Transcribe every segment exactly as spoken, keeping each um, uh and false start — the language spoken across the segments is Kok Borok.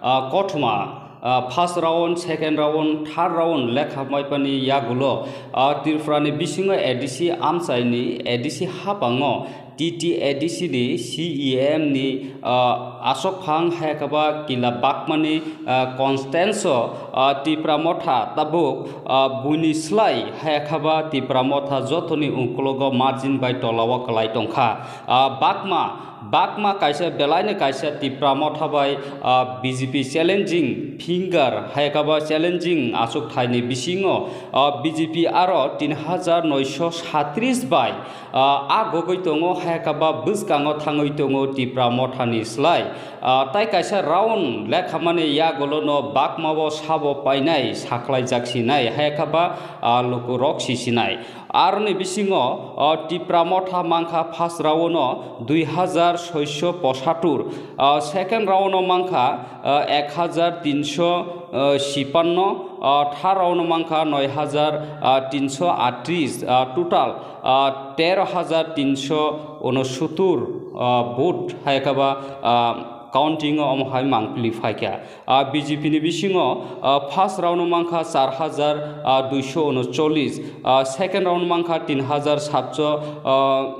Ah, kothoma, ah, first round, second round, third round lekha maipani yagulo, ah, Tripura ni bisingo A D C amchaini A D C hapango T T A D C ni C E M ni, ah, asokphang hayakaba Kila Bakmani, ah, constituency o, ah, Tipra Motha tabuk, ah, buini slai hayakaba Tipra Motha jotoni ungkulogo margin bai tolao kwlai tongkha. Ah, Bakma, Bakma kaisa belaino kaisa Tipra Motha bai, ah, B J P challenging finger hayakaba challenging aswk thaini bisingo, ah, B J P aro tin hajar noisho satris bai, ah, a gogoi tongo, hayakaba bwskango thangwi tongo Tipra Mothani slai. Ah, tai kaisa round lekhamani yagulono Bakmao sabo painai sakhlaijak sinai hayakaba, ah, lukurok sisinai. Aroni bisingo, o, Tipra Motha mankha first round o dui hajar soisho posatur, o, second round o mankha, o, ek hajar tinsho, o, sipanno, o, third round o mankha noi hajar, o, tinsho atris, o, total, o, tero hajar tinsho unosutur, o, vote hayakaba, o, counting o omo hai mangpili phaikha. Ah, B J P ni bisingo, ah, first round o mankha char hajar, ah, duisho unocholish, ah, second round mankha tin hajar satsho, ah,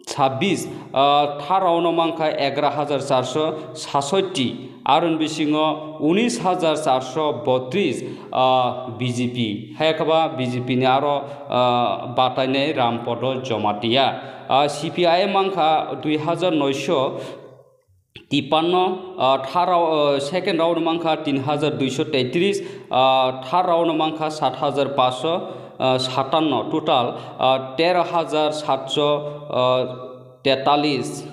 sabbish, ah, third round o mankha egaroh hajar charsho sasotti, aroni bisingo unis hajar charsho botris, ah, B J P. Hayakaba B J P ni aro, ah, batainai Rampodo Jomatia. Ah, C P I M mankha dui hajar noisho, tipanno, ah, third rou-, ah, second round mankha tin hajar duisho teitris, ah, third round mankha sat hajar pansho, ah, satanno, total, ah, tero hajar satsho, ah, tetalis,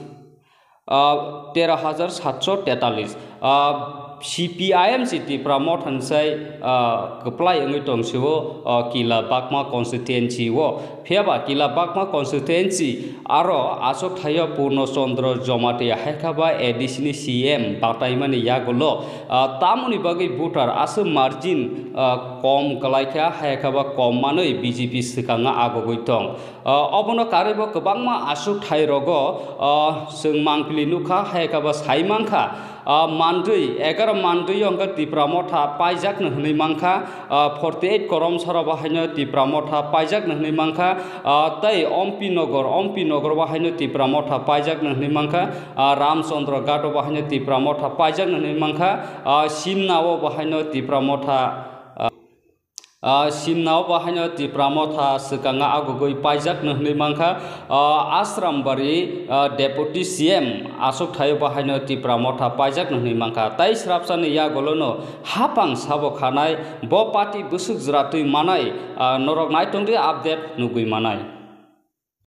ah, tero hajar satsho tetalis. Ah, C P I M si Tipra Motha ni sai, ah, kwplai wngwi tong sio, ah, Kila Bakma constituency o. Phiya ba Kila Bakma constituency aro aswk thaio Purno Chandra Jamatia hai kha ba A D C ni C M bataimani yagulo, ah, tamoni bagwi voter aswk margin, ah, kom kwlai kha, hai kha ba kom manwi B J P swkang agogwi tong. Ah, obono karwi bo kwbangma aswk thai rogo, ah, chwng mangpili nukha, hai kha ba sai mankha. Ah, mandwi, egaroh mandwi o hwnkhe Tipra Motha paijakno hwnwi mankha, ah, forty eight Koromsara bo haino Tipra Motha paijakno hwnwi mankha, ah, tei Ompi Nogor, Ompi Nogor bo haino Tipra Motha paijakno hwnwi mankha, ah, Ramchandra Ghat o bo haino Tipra Motha paijakno hwnwi mankha, ah, Simna o bo haino Tipra Motha, ah, Ah, Simna o bo haino Tipra Motha swkang agogwi paijakno hwnwi mankha. Ah, Asrambari, ah, Deputy C M aswk thaio bo haino Tipra Motha paijakno hwnwi mankha. Tai srapsani yagulono hapang sabo khanai, bo party bwswk jwratwi manai, ah, norok naitongdi update nugwi manai.